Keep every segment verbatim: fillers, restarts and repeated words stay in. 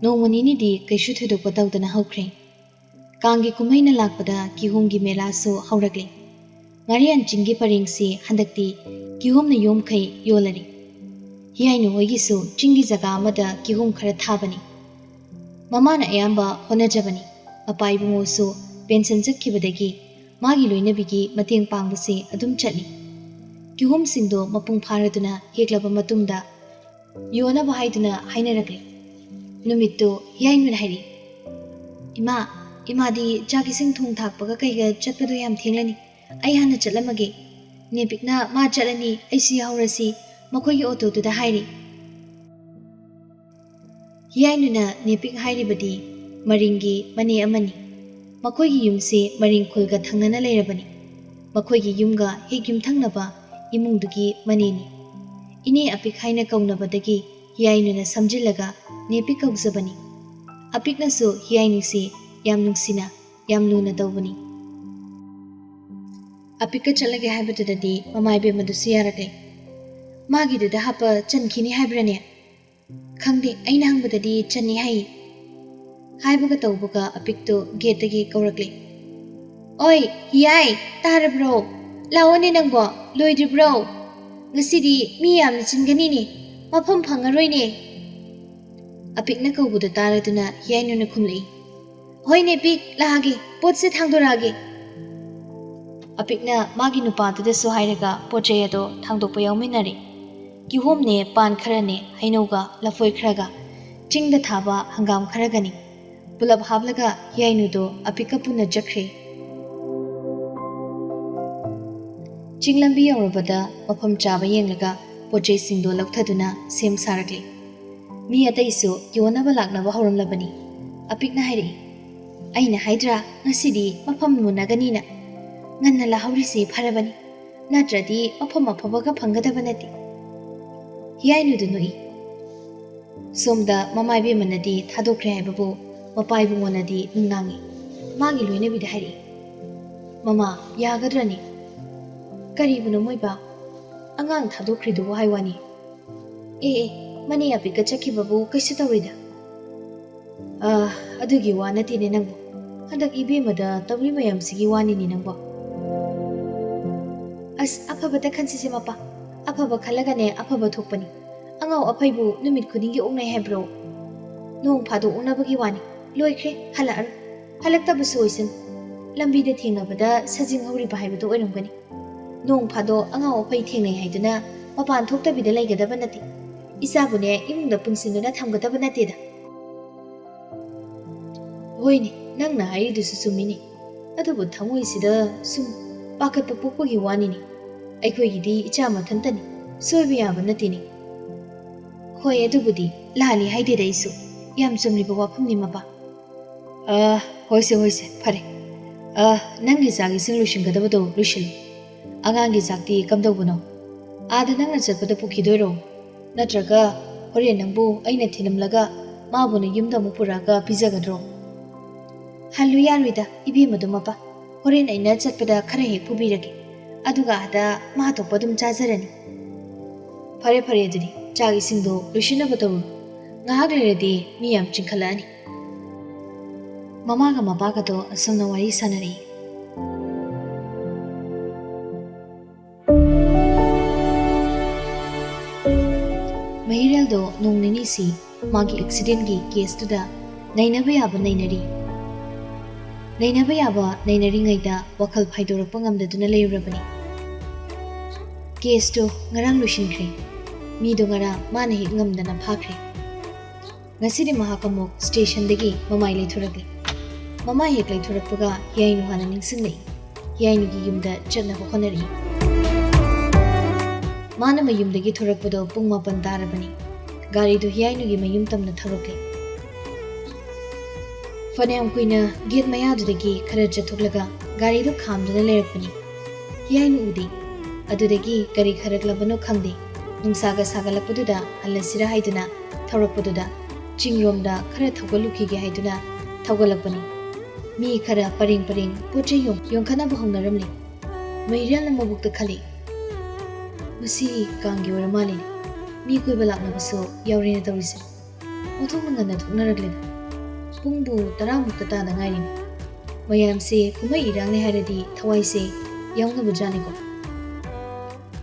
ꯅꯣꯡꯃ ꯅꯤꯅꯤꯗꯤ ꯀꯩꯁꯨ ꯊꯣꯏꯗꯣꯛꯄ ꯇꯧꯗꯅ ꯍꯧꯈ꯭ꯔꯦ꯫ ꯀꯥꯡꯒꯤ ꯀꯨꯝꯍꯩꯅ ꯂꯥꯛꯄꯗ ꯀꯤꯍꯣꯝꯒꯤ ꯃꯦꯂꯥꯁꯨ ꯍꯧꯔꯛꯂꯦ꯫ ꯉꯥꯔꯤꯌꯥꯟ ꯆꯤꯡꯒꯤ ꯄꯔꯦꯡꯁꯤ ꯍꯟꯗꯛꯇꯤ ꯀꯤꯍꯣꯝꯅ ꯌꯣꯝꯈꯩ ꯌꯣꯜꯂꯔꯤ꯫ ꯍꯤꯌꯥꯏꯅꯨ ꯍꯣꯏꯒꯤꯁꯨ ꯆꯤꯡꯒꯤ ꯖꯒꯥ ꯑꯃꯗ ꯀꯤꯍꯣꯝ ꯈꯔ ꯊꯥꯕꯅꯤ꯫ ꯃꯃꯥꯅ ꯑꯌꯥꯝꯕ ꯍꯣꯠꯅꯖꯕꯅꯤ꯫ ꯃꯄꯥ ꯏꯕꯨꯡꯉꯣꯁꯨ ꯄꯦꯟꯁꯟ ꯆꯠꯈꯤꯕꯗꯒꯤ ꯃꯥꯒꯤ ꯂꯣꯏꯅꯕꯤꯒꯤ ꯃꯇꯦꯡ ꯄꯥꯡꯕꯁꯦ ꯑꯗꯨꯝ ꯆꯠꯂꯤ꯫ ꯀꯤꯍꯣꯝꯁꯤꯡꯗꯣ ꯃꯄꯨꯡ ꯐꯥꯔꯗꯨꯅ ꯍꯦꯛꯂꯕ ꯃꯇꯨꯡꯗ ꯌꯣꯟꯅꯕ ꯍꯥꯏꯗꯨꯅ ꯍꯥꯏꯅꯔꯛꯂꯤ꯫ ꯅꯨꯃꯤꯠꯇꯨ ꯍꯤꯌꯥꯏꯅꯨꯅ ꯍꯥꯏꯔꯛꯏ, "ꯏꯃꯥ, ꯏꯃꯥꯗꯤ ꯆꯥꯛ ꯏꯁꯤꯡ ꯊꯣꯡ ꯊꯥꯛꯄꯒ ꯀꯩꯒ ꯆꯠꯄꯗꯣ ꯌꯥꯝ ꯊꯦꯡꯂꯅꯤ꯫ ꯑꯩ ꯍꯥꯟꯅ ꯆꯠꯂꯝꯃꯒꯦ꯫ ꯅꯦꯄꯤꯛꯅ ꯃꯥ ꯆꯠꯂꯅꯤ, ꯑꯩꯁꯨ ꯌꯥꯍꯧꯔꯁꯤ", ꯃꯈꯣꯏꯒꯤ ꯑꯣꯇꯣꯗꯨꯗ ꯍꯥꯏꯔꯤ꯫ ꯍꯤꯌꯥꯏꯅꯨꯅ ꯅꯦꯄꯤꯛ ꯍꯥꯏꯔꯤꯕꯗꯤ ꯃꯔꯤꯡꯒꯤ ꯃꯅꯦ ꯑꯃꯅꯤ꯫ ꯃꯈꯣꯏꯒꯤ ꯌꯨꯝꯁꯤ ꯃꯔꯤꯡ ꯈꯨꯜꯒ ꯊꯪꯅꯅ ꯂꯩꯔꯕꯅꯤ꯫ ꯃꯈꯣꯏꯒꯤ ꯌꯨꯝꯒ ꯍꯦꯛ ꯌꯨꯝꯊꯪꯅꯕ ꯏꯃꯨꯡꯗꯨꯒꯤ ꯃꯅꯦꯅꯤ꯫ ꯏꯅꯦ ꯑꯄꯤꯛ ꯍꯥꯏꯅ ꯀꯧꯅꯕꯗꯒꯤ ꯍꯤꯌꯥꯏꯅꯨꯅ ꯁꯝꯖꯤꯜꯂꯒ ꯅꯦꯄꯤꯛ ꯀꯧꯖꯕꯅꯤ꯫ ꯑꯄꯤꯛꯅꯁꯨ ꯍꯤꯌꯥꯏꯅꯨꯁꯤ ꯌꯥꯝ ꯅꯨꯡꯁꯤꯅ, ꯌꯥꯝ ꯂꯨꯅ ꯇꯧꯕꯅꯤ꯫ ꯑꯄꯤꯛꯀ ꯆꯠꯂꯒꯦ ꯍꯥꯏꯕꯗꯨꯗꯗꯤ ꯃꯃꯥ ꯏꯕꯦꯝꯃꯗꯨꯁꯨ ꯌꯥꯔꯛꯂꯦ꯫ "ꯃꯥꯒꯤꯗꯨꯗ ꯍꯥꯞꯄ ꯆꯟꯈꯤꯅꯤ ꯍꯥꯏꯕ꯭ꯔꯅꯦ?" "ꯈꯪꯗꯦ, ꯑꯩꯅ ꯍꯪꯕꯗꯗꯤ ꯆꯟꯅꯤ ꯍꯥꯏꯌꯦ꯫" ꯍꯥꯏꯕꯒ ꯇꯧꯕꯒ ꯑꯄꯤꯛꯇꯨ ꯒꯦꯠꯇꯒꯤ ꯀꯧꯔꯛꯂꯦ꯫ "ꯑꯣꯏ, ꯍꯤꯌꯥꯏ, ꯇꯥꯔꯕ꯭ꯔꯣ? ꯂꯥꯛꯑꯣꯅꯦ ꯅꯪꯕꯣ, ꯂꯣꯏꯗ꯭ꯔꯤꯕ꯭ꯔꯣ? ꯉꯁꯤꯗꯤ ꯃꯤ ꯌꯥꯝꯅ ꯆꯤꯟꯒꯅꯤꯅꯦ, ꯃꯐꯝ ꯐꯪꯉꯔꯣꯏꯅꯦ꯫" ꯑꯄꯤꯛꯅ ꯀꯧꯕꯗꯨ ꯇꯥꯔꯗꯨꯅ ꯍꯤꯌꯥꯏꯅꯨꯅ ꯈꯨꯝꯂꯛꯏ, "ꯍꯣꯏꯅꯦ ꯄꯤꯛ, ꯂꯥꯛꯑꯒꯦ, ꯄꯣꯠꯁꯦ ꯊꯥꯡꯗꯣꯔꯛꯑꯒꯦ꯫" ꯑꯄꯤꯛꯅ ꯃꯥꯒꯤ ꯅꯨꯄꯥꯗꯨꯗꯁꯨ ꯍꯥꯏꯔꯒ ꯄꯣꯠ ꯆꯩ ꯑꯗꯣ ꯊꯥꯡꯗꯣꯛꯄ ꯌꯥꯎꯃꯤꯟꯅꯔꯦ꯫ ꯀꯤꯍꯣꯝꯅꯦ, ꯄꯥꯟ ꯈꯔꯅꯦ, ꯍꯩꯅꯧꯒ ꯂꯐꯣꯏ ꯈꯔꯒ, ꯆꯤꯡꯗ ꯊꯥꯕ ꯍꯪꯒꯥꯝ ꯈꯔꯒꯅꯤ꯫ ꯄꯨꯂꯞ ꯍꯥꯞꯂꯒ ꯍꯤꯌꯥꯏꯅꯨꯗꯣ ꯑꯄꯤꯛꯀ ꯄꯨꯟꯅ ꯆꯠꯈ꯭ꯔꯦ꯫ ꯆꯤꯡ ꯂꯝꯕꯤ ꯌꯧꯔꯕꯗ ꯃꯐꯝ ꯆꯥꯕ ꯌꯦꯡꯂꯒ ꯄꯣꯠ ꯆꯩꯁꯤꯡꯗꯣ ꯂꯧꯊꯗꯨꯅ ꯁꯦꯝ ꯁꯥꯔꯛꯂꯦ꯫ ꯃꯤ ꯑꯇꯩꯁꯨ ꯌꯣꯟꯅꯕ ꯂꯥꯛꯅꯕ ꯍꯧꯔꯝꯂꯕꯅꯤ꯫ ꯑꯄꯤꯛꯅ ꯍꯥꯏꯔꯛꯏ, "ꯑꯩꯅ ꯍꯥꯏꯗ꯭ꯔꯥ, ꯉꯁꯤꯗꯤ ꯃꯐꯝ ꯃꯨꯟꯅꯒꯅꯤꯅ꯫ ꯉꯟꯅ ꯂꯥꯛꯍꯧꯔꯤꯁꯤ ꯐꯔꯕꯅꯤ, ꯅꯠꯇ꯭ꯔꯗꯤ ꯃꯐꯝ ꯑꯐꯕꯒ ꯐꯪꯒꯗꯕ ꯅꯠꯇꯦ꯫" ꯍꯤꯌꯥꯏꯅꯨꯗꯨ ꯅꯣꯛꯏ꯫ ꯁꯣꯝꯗ ꯃꯃꯥ ꯏꯕꯦꯝꯃꯅꯗꯤ ꯊꯥꯗꯣꯛꯈ꯭ꯔꯦ ꯍꯥꯏꯕꯕꯨ ꯃꯄꯥ ꯏꯕꯨꯡꯉꯣꯅꯗꯤ ꯅꯨꯡꯅꯥꯡꯏ꯫ ꯃꯥꯒꯤ ꯂꯣꯏꯅꯕꯤꯗ ꯍꯥꯏꯔꯛꯏ, "ꯃꯃꯥ, ꯌꯥꯒꯗ꯭ꯔꯅꯦ?" "ꯀꯔꯤꯕꯨꯅꯣ ꯃꯣꯏꯕ? ꯑꯉꯥꯡ ꯊꯥꯗꯣꯛꯈ꯭ꯔꯤꯗꯨꯕꯨ ꯍꯥꯏ ꯋꯥꯅꯤ?" "ꯑꯦ ꯑꯦ, ꯃꯅꯦ ꯑꯄꯤꯛꯀ ꯆꯠꯈꯤꯕꯕꯨ ꯀꯩꯁꯨ ꯇꯧꯔꯣꯏꯗ꯫ ꯑ, ꯑꯗꯨꯒꯤ ꯋꯥ ꯅꯠꯇꯦꯅꯦ ꯅꯪꯕꯨ꯫ ꯍꯟꯗꯛ ꯏꯕꯦꯝꯃꯗ ꯇꯧꯔꯤ ꯃꯌꯥꯝꯁꯤꯒꯤ ꯋꯥꯅꯤꯅꯦ ꯅꯪꯕꯨ꯫ ꯑꯁ, ꯑꯐꯕꯇ ꯈꯟꯁꯤꯁꯦ ꯃꯄꯥ꯫ ꯑꯐꯕ ꯈꯜꯂꯒꯅꯦ ꯑꯐꯕ ꯊꯣꯛꯄꯅꯤ꯫ ꯑꯉꯥꯎ ꯑꯐꯩꯕꯨ ꯅꯨꯃꯤꯠ ꯈꯨꯗꯤꯡꯒꯤ ꯑꯣꯛꯅꯩ ꯍꯥꯏꯕ꯭ꯔꯣ? ꯅꯣꯡ ꯐꯥꯗꯣꯛ ꯑꯣꯛꯅꯕꯒꯤ ꯋꯥꯅꯤ꯫ ꯂꯣꯏꯈ꯭ꯔꯦ, ꯍꯜꯂꯛꯑꯔꯣꯏ꯫ ꯍꯜꯂꯛꯇꯕꯁꯨ ꯑꯣꯏꯁꯅꯨ꯫ ꯂꯝꯕꯤꯗ ꯊꯦꯡꯅꯕꯗ ꯁꯖꯤꯡ ꯍꯧꯔꯤꯕ ꯍꯥꯏꯕꯗꯨ ꯑꯣꯏꯔꯝꯒꯅꯤ꯫ ꯅꯣꯡ ꯐꯥꯗꯣꯛ ꯑꯉꯥꯎ ꯑꯐꯩ ꯊꯦꯡꯅꯩ ꯍꯥꯏꯗꯨꯅ ꯃꯄꯥꯟ ꯊꯣꯛꯇꯕꯤꯗ ꯂꯩꯒꯗꯕ ꯅꯠꯇꯦ꯫ ꯏꯆꯥꯕꯨꯅꯦ ꯏꯃꯨꯡꯗ ꯄꯨꯟꯁꯤꯟꯗꯨꯅ ꯊꯝꯒꯗꯕ ꯅꯠꯇꯦꯗ꯫ ꯍꯣꯏꯅꯦ, ꯅꯪꯅ ꯍꯥꯏꯔꯤꯗꯨꯁꯨ ꯆꯨꯝꯃꯤꯅꯦ꯫ ꯑꯗꯨꯕꯨ ꯊꯃꯣꯏꯁꯤꯗ ꯁꯨꯝ ꯄꯥꯈꯠꯄ ꯄꯣꯛꯄꯒꯤ ꯋꯥꯅꯤꯅꯦ꯫ ꯑꯩꯈꯣꯏꯒꯤꯗꯤ ꯏꯆꯥ ꯃꯊꯟꯇꯅꯤ, ꯁꯣꯏꯕ ꯌꯥꯕ ꯅꯠꯇꯦꯅꯦ꯫ ꯍꯣꯏ, ꯑꯗꯨꯕꯨꯗꯤ ꯂꯥꯜꯂꯤ ꯍꯥꯏꯗꯦꯗ ꯑꯩꯁꯨ꯫ ꯌꯥꯝ ꯆꯨꯝꯂꯤꯕ ꯋꯥꯐꯝꯅꯤ ꯃꯄꯥ꯫ ꯑ, ꯍꯣꯏꯁꯦ, ꯍꯣꯏꯁꯦ, ꯐꯔꯦ꯫ ꯑ, ꯅꯪꯒꯤ ꯆꯥꯛ ꯏꯁꯤꯡ ꯂꯣꯏꯁꯤꯟꯒꯗꯕꯗꯣ ꯂꯣꯏꯁꯤꯜꯂꯨ꯫ ꯑꯉꯥꯡꯒꯤ ꯆꯥꯛꯇꯤ ꯀꯝꯗꯧꯕꯅꯣ? ꯑꯥꯗ ꯅꯪꯅ ꯆꯠꯄꯗ ꯄꯨꯈꯤꯗꯣꯏꯔꯣ? ꯅꯠꯇ꯭ꯔꯒ ꯍꯣꯔꯦꯟ ꯅꯪꯕꯨ ꯑꯩꯅ ꯊꯤꯜꯂꯝꯂꯒ ꯃꯥꯕꯨꯅ ꯌꯨꯝꯗ ꯑꯃꯨꯛ ꯄꯨꯔꯛꯑꯒ ꯄꯤꯖꯒꯗ꯭ꯔꯣ? ꯍꯜꯂꯨ ꯌꯥꯔꯣꯏꯗ, ꯏꯕꯦꯝꯃꯗꯨ ꯃꯄꯥ꯫ ꯍꯣꯔꯦꯟ ꯑꯩꯅ ꯆꯠꯄꯗ ꯈꯔ ꯍꯦꯛ ꯄꯨꯕꯤꯔꯒꯦ꯫ ꯑꯗꯨꯒ ꯑꯥꯗ ꯃꯥ ꯊꯣꯛꯄ ꯑꯗꯨꯝ ꯆꯥꯖꯔꯅꯤ꯫ ꯐꯔꯦ, ꯐꯔꯦ, ꯑꯗꯨꯗꯤ ꯆꯥꯛ ꯏꯁꯤꯡꯗꯣ ꯂꯣꯏꯁꯤꯟꯅꯕ ꯇꯧꯔꯨꯔꯣ꯫ ꯉꯥꯏꯍꯥꯛ ꯂꯩꯔꯗꯤ ꯃꯤ ꯌꯥꯝ ꯆꯤꯟꯈꯠꯂꯛꯑꯅꯤ꯫ ꯃꯃꯥꯒ ꯃꯄꯥꯒꯗꯣ ꯑꯁꯣꯝꯅ ꯋꯥꯔꯤ ꯁꯥꯟꯅꯔꯛꯏ꯫ ꯃꯍꯤꯔꯦꯜꯗꯣ ꯅꯣꯡ ꯅꯤꯅꯤꯁꯤ ꯃꯥꯒꯤ ꯑꯦꯛꯁꯤꯗꯦꯟꯒꯤ ꯀꯦꯁꯇꯨꯗ ꯅꯩꯅꯕ ꯌꯥꯕ ꯅꯩꯅꯔꯤ꯫ ꯅꯩꯅꯕ ꯌꯥꯕ ꯅꯩꯅꯔꯤꯉꯩꯗ ꯋꯥꯈꯜ ꯐꯥꯏꯗꯣꯔꯛꯄ ꯉꯝꯗꯗꯨꯅ ꯂꯩꯔꯨꯔꯕꯅꯤ꯫ ꯀꯦꯁꯇꯨ ꯉꯔꯥꯡ ꯂꯣꯏꯁꯤꯟꯈ꯭ꯔꯦ꯫ ꯃꯤꯗꯣ ꯉꯔꯥꯡ ꯃꯥꯅ ꯍꯦꯛ ꯉꯝꯗꯅ ꯐꯥꯈ꯭ꯔꯦ꯫ ꯉꯁꯤꯗꯤ ꯃꯍꯥꯛ ꯑꯃꯨꯛ ꯁ꯭ꯇꯦꯁꯟꯗꯒꯤ ꯃꯃꯥꯏ ꯂꯩꯊꯣꯔꯛꯂꯦ꯫ ꯃꯃꯥꯏ ꯍꯦꯛ ꯂꯩꯊꯣꯔꯛꯄꯒ ꯍꯤꯌꯥꯏꯅꯨ ꯍꯥꯟꯅ ꯅꯤꯡꯁꯤꯡꯂꯛꯏ꯫ ꯍꯤꯌꯥꯏꯅꯨꯒꯤ ꯌꯨꯝꯗ ꯆꯠꯅꯕ ꯍꯣꯠꯅꯔꯛꯏ꯫ ꯃꯥꯅ ꯃꯌꯨꯝꯗꯒꯤ ꯊꯣꯔꯛꯄꯗꯣ ꯄꯨꯡ ꯃꯥꯄꯟ ꯇꯥꯔꯕꯅꯤ꯫ ꯒꯥꯔꯤꯗꯨ ꯍꯤꯌꯥꯏꯅꯨꯒꯤ ꯃꯌꯨꯝ ꯇꯝꯅ ꯊꯧꯔꯛꯂꯦ꯫ ꯐꯅꯌꯥꯝ ꯀꯨꯏꯅ ꯒꯦꯠ ꯃꯌꯥꯗꯨꯗꯒꯤ ꯈꯔ ꯆꯠꯊꯣꯛꯂꯒ ꯒꯥꯔꯤꯗꯨ ꯈꯥꯝꯗꯨꯅ ꯂꯩꯔꯛꯄꯅꯤ꯫ ꯍꯤꯌꯥꯏꯅꯨ ꯎꯗꯦ꯫ ꯑꯗꯨꯗꯒꯤ ꯀꯔꯤ ꯈꯔꯛꯂꯕꯅꯣ ꯈꯪꯗꯦ꯫ ꯅꯨꯡꯁꯥꯒ ꯁꯥꯒꯠꯂꯛꯄꯗꯨꯗ ꯍꯜꯂꯁꯤꯔꯥ ꯍꯥꯏꯗꯨꯅ ꯊꯧꯔꯛꯄꯗꯨꯗ ꯆꯤꯡꯔꯣꯝꯗ ꯈꯔ ꯊꯧꯒꯠꯂꯨꯈꯤꯒꯦ ꯍꯥꯏꯗꯨꯅ ꯊꯧꯒꯠꯂꯛꯄꯅꯤ꯫ ꯃꯤ ꯈꯔ ꯄꯔꯦꯡ ꯄꯔꯦꯡ ꯄꯣꯠ ꯆꯩ ꯌꯣꯟ-, ꯌꯣꯟꯈꯠꯅꯕ ꯍꯧꯅꯔꯝꯂꯦ꯫ ꯃꯍꯤꯔꯦꯜꯅ ꯃꯕꯨꯛꯇ ꯈꯜꯂꯤ, "ꯃꯁꯤ ꯀꯥꯡꯒꯤ ꯑꯣꯏꯔ ꯃꯥꯜꯂꯦ꯫ ꯃꯤ ꯀꯣꯏꯕ ꯂꯥꯛꯅꯕꯁꯨ ꯌꯥꯎꯔꯦꯅ ꯇꯧꯔꯤꯁꯦ꯫ ꯑꯣꯟꯊꯣꯛꯅ ꯉꯟꯅ ꯊꯣꯛꯅꯔꯛꯂꯦꯗ꯫ ꯄꯨꯡꯕꯨ ꯇꯔꯥꯃꯨꯛꯇ ꯇꯥꯗ ꯉꯥꯏꯔꯤꯅꯤ꯫ ꯃꯌꯥꯝꯁꯦ ꯀꯨꯝꯍꯩ ꯏꯔꯥꯡꯅꯦ ꯍꯥꯏꯔꯗꯤ ꯊꯋꯥꯏꯁꯦ ꯌꯥꯎꯅꯕꯖꯥꯠꯅꯤꯀꯣ꯫